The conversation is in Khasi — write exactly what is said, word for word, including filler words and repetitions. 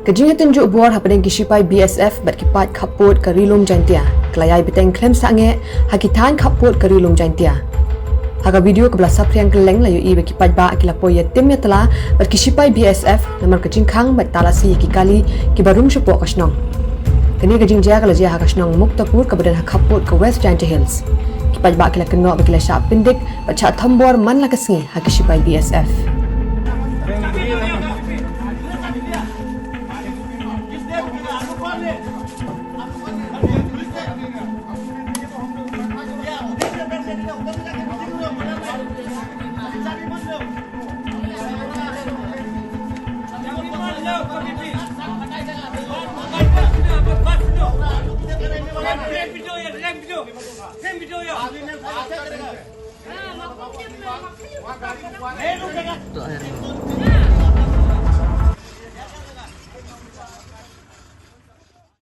Ka jingïatynjuh bor hapdeng ki shipai B S F bad ki paid khappud ka Ri Lum Jaiñtia ka la ïai bteng khlem sangeh ha ki thaiñ khappud ka Ri Lum Jaiñtia. Ha ka video kaba la saphriang kylleng la ïohi ba ki paidbah ki la poi ïatim ïatla bad ki shipai B S F namar ka jingkhang bad talasi ïa ki kali kiba rung shapoh ka shnong. Kane ka jingjia ka la jia ha ka shnong Muktapur kaba don ha khappud ka West Jaiñtia Hills. Ki paidbah ki la kynnoh ba ki la shah pyndik bad shah thombor man la ka sngi ha ki shipai B S F.